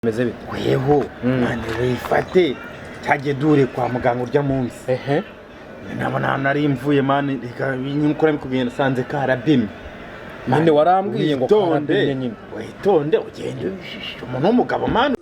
Bimeze bite? Weho mani, wifate cyagiye duhure kwa muganga urya munsi. Ehe. Nabona ahantu nari mvuye, mani, reka nkora bikubwiye, nasanze karabimye. Nyine warambwiye ngo Witonde. karabimye nyine. Witonde, ugende umuntu w'umugabo, mani.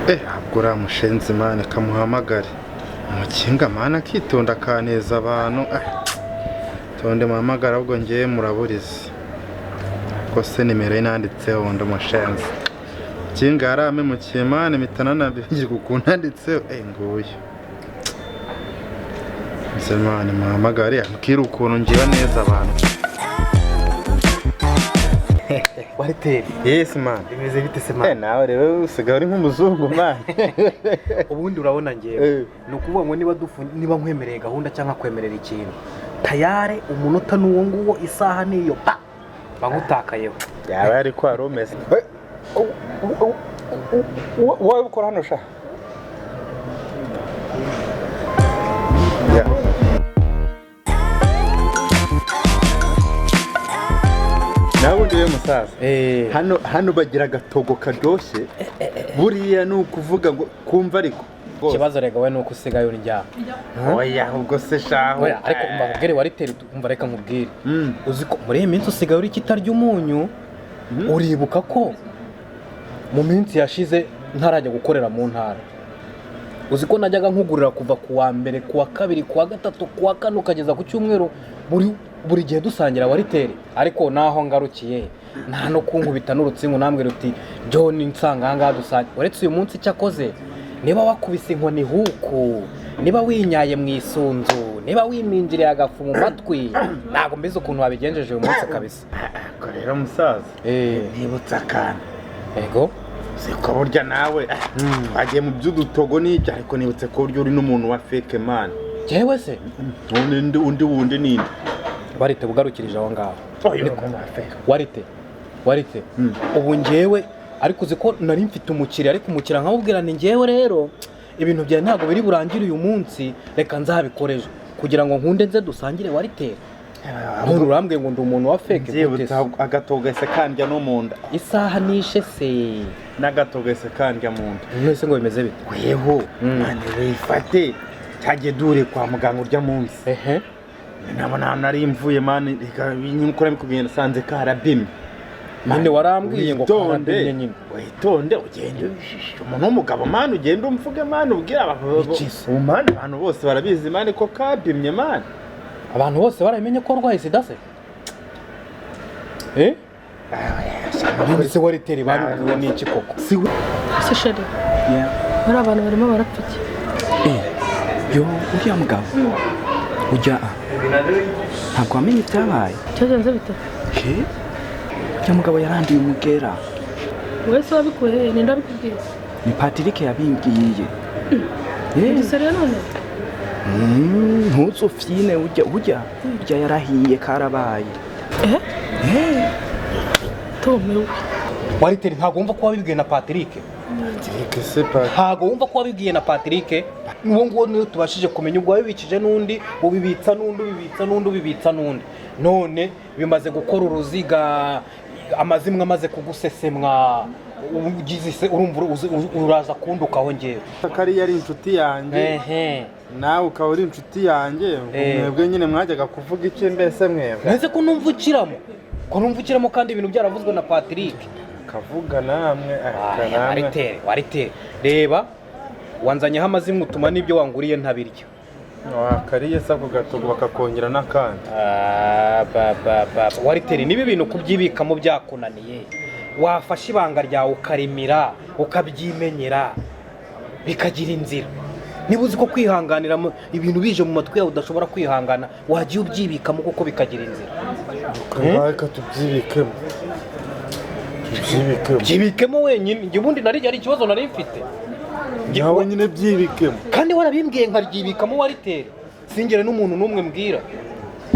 Ntabwo uriya mushenzi, mani, kamuhamagare umukinga, mani, akitonda akaneza abantu. Tonde muhamagare, ahubwo ngewe muraburize ko se nimero ye nanditseho undi mushenzi kinga yaramemukiye, mani, mpita nanabigirwa ukuntu nanditseho. Nguyu nze, mani, muhamagare ambwire ukuntu ngira neza abantu. Wariteri. Yes, man. Bimeze bite se? Nawe rero usigaye uri nk'umuzungu, mani. Ubundi urabona ngewe, ni ukuvuga ngo niba niba nkwemereye gahunda cyangwa kwemerera ikintu, tayare umunota n'uwo nguwo, isaha n'iyo pa mba nkutakayeho. Yaba yari ko wari umeze. Wowe ukora hano sha? Ya. Nawe ubundi we musaza, hano bagira agatogo karyoshye. Buriya ni ukuvuga ngo kumva ariko Ikibazo rega we ni uko usigaye urya. Oya, ubwo se shaho. Oya, ariko umva nkubwire, wariteri, umva, reka nkubwire. Uzi ko muri iyi minsi usigaye uri kitarya umunyu? Uribuka ko mu minsi yashize ntarajya gukorera mu ntara, uzi ko najyaga nkugurira kuva ku wa mbere, ku wa kabiri, ku wa gatatu, ku wa kane, ukageza ku cyumweru, buri gihe dusangira, wariteri? Ariko naho ngarukiye nta no kunkubita n'urutsingo nambwira uti: "John, nsanga aha ngaha dusangira," uretse uyu munsi. Cyakoze niba wakubise inkoni huku, niba winyaye mu isunzu, niba wiminjiriye agafu mu matwi, ntabwo mbizi ukuntu wabigenjeje uyu munsi kabisa. Ariko rero musaza, nibutse akantu. Ego. Siko burya nawe twagiye mu by'udutogo n'ibyo, ariko nibutse ko burya uri n'umuntu wa fake, man. Jewe se? Undi wundi ninde? Warite, bugarukirije aho ngaho. Oya, uri umuntu wa fake. Warite, warite. Ubu ngewe, ariko uzi ko nari mfite umukiriya, ariko umukiriya nkamubwira ni ngewe rero ibintu byawe ntabwo biri burangire uyu munsi, reka nzabikore ejo kugira ngo nkunde nze dusangire. Waritera, none urambwiye ngo ndi umuntu wa fake gute? Byibutse Se? Agatogo gahise kandya no mu nda. Isaha nishe se? N'agatogo gahise kandya mu nda. None se ngo bimeze bite? Weho mani, wifate cyagiye duhure kwa muganga urya munsi. Ehe. Nabona ahantu nari mvuye, mani, reka nkora bikubwiye, nasanze karabimye. Nyine warambwiye ngo Witonde. karabimye nyine. Witonde, ugende umuntu w'umugabo, mani, ugende umvuge, mani, ubwire abantu. Iki se? Ubu, mani, abantu bose barabizi, mani, ko kabimye, mani. Abantu bose barabimenye ko warwaye sida se? None se wariteri, babibwiwe n'iki koko? Si we. Ese chéri, bari abantu barimo barapfa iki? Yo, uriya mugabo ujya, ntabwo wamenye ibyabaye? Cyagenze bite? He, uriya mugabo yaranduye umugera. Wowe se wabikuye he? Ninde wabikubwiye? Ni Patrick yabimbwiye. Ese rero none? Ntuzufyine, ujya yarahiye, karabaye. Eh, tumiwe. Wariteri, ntabwo wumva ko wabibwiwe na Patrick? Patrick se Patrick? Ntabwo wumva ko wabibwiye na Patrick? Uwo nguwo niyo tubashije kumenya. Ubwo wabibikije n'undi, ubibitsa n'undi, ubibitsa n'undi, ubibitsa n'undi, none bimaze gukora uruziga, amazimwe amaze kugusesemwa, ugize se urumva uraza kundukaho ngewe. Kariya ari inshuti yanjye. Ehe. Nawe ukaba uri inshuti yanjye. Mwebwe nyine mwajyaga kuvuga iki mbese mwebwe? Nese ko numva ukiramo, ko numva ukiramo kandi ibintu byaravuzwe na Patrick? Kavuga namwe, Aya, namwe. Wariteri, wariteri, reba wanzanyeho amazimwe, utuma n'ibyo wanguriye ntabirya. Wakariye se ako gatogo bakakongera n'akandi? Ah, ba, ba, ba. Wariteri, niba ibintu kubyibikamo byakunaniye, wafashe ibanga ryawe ukarimira, ukabyimenyera, bikagira inzira. Niba uzi ko kwihanganira ibintu bije mu matwi yawe udashobora kwihangana, wagiye ubyibikamo kuko bikagira inzira. Reka tubyibikemo. Byibikemo. Byibikemo wenyine. Njye ubundi nari ari ikibazo nari mfite. Nawe nyine byibikemo. Kandi warabimbwiye nkaryibikamo waritera, singere n'umuntu n'umwe mbwira.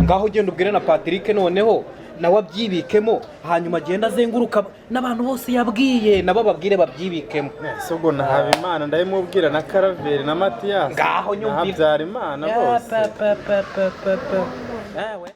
Ngaho ugenda ubwire na Patrick, noneho nawe abyibikemo, hanyuma agenda azenguruka n'abantu bose yabwiye, nabo babwire babyibikemo. Ese ubwo na Habimana ndabimubwira, na Karaveri na Matiyasi Ngaho na nyumvira. Habyarimana bose. Pa, pa, pa, pa, pa, pa. Ewe.